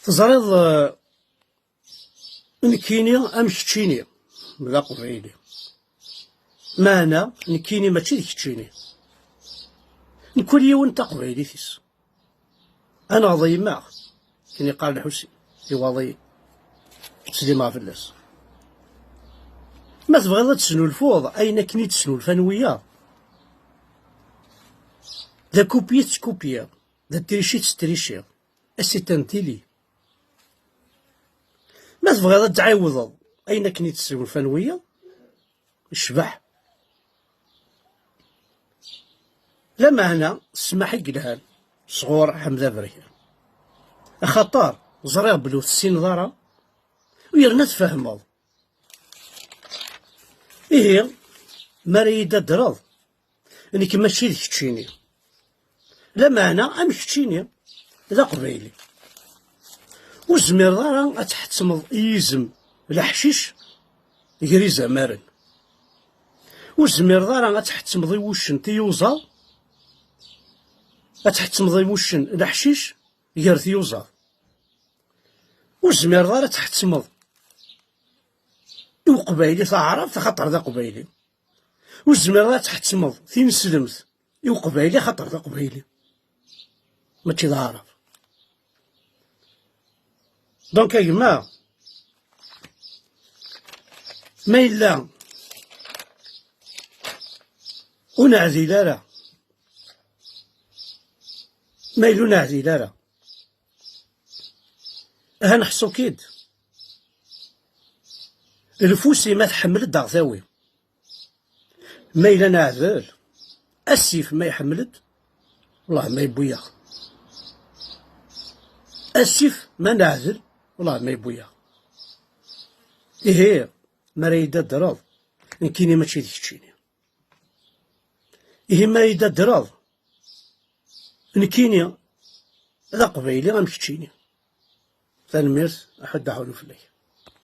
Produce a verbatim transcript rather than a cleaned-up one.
Teẓriḍ, eh, nekkini am keččini d aqbayli. Meɛna nekkini mačči d keččini. Mkul yiwen d taqbaylit-is. Ad neɣḍ yemma, akken yeqqar Lḥusin, iwaḍiyen. Ttsellimeɣ fell-as. Ma tebɣiḍ ad tesnulfuḍ ayen akken i d-snulfan wiyaḍ, d akupi i tettkupyiḍ, d atrici i tettrici, asitantili. Ma tebɣiḍ ad tɛiwdeḍ ayen akken i d-snulfan wiyaḍ, icbeḥ. Lameɛna ssmaḥ i yelhan sɣur Ḥmed Aberkan. Axaṭer ẓriɣ belli ur tessineḍ ara, u yerna tfehmeḍ. Ihi, mi ara yi-d-addreḍ, nekk mačči d keččini. Lameɛna am keččini, d aqbayli. Ur tezmireḍ ara ad tḥettmeḍ i yizem leḥcic gar izamaren. Ur tezmireḍ ara ad tḥettmeḍ i wuccen tiyuẓaḍ, ad tḥettmeḍ i wuccen leḥcic gar tiyuẓaḍ. Ur tezmireḍ ara ad tḥettmeḍ i uqbayli taɛrabt, axaṭer d aqbayli. Ur tezmireḍ ad tḥettmeḍ tineslemt i uqbayli, axaṭer d aqbayli, mačči d aɛrab. Donc, a gma, ma yella ur neɛdil ara, ma yella ur neɛdil ara, aha neḥṣu-k-id. Lfus-im ma tḥemmel-d aɣ-tawi. Ma yella neɛdel, asif ma iḥemmel-d, wellah ma yewwi-yaɣ. Asif ma neɛdel, wellah ma yewwi-yaɣ. Ihi, mi ara yi-d-addreḍ, nekkini mačči d keččini. Ihi, mi ara yi-d-addreḍ, nekkini d aqbayli am keččini. Tanemmirt, aḥuddu aḥunnu fell-ak.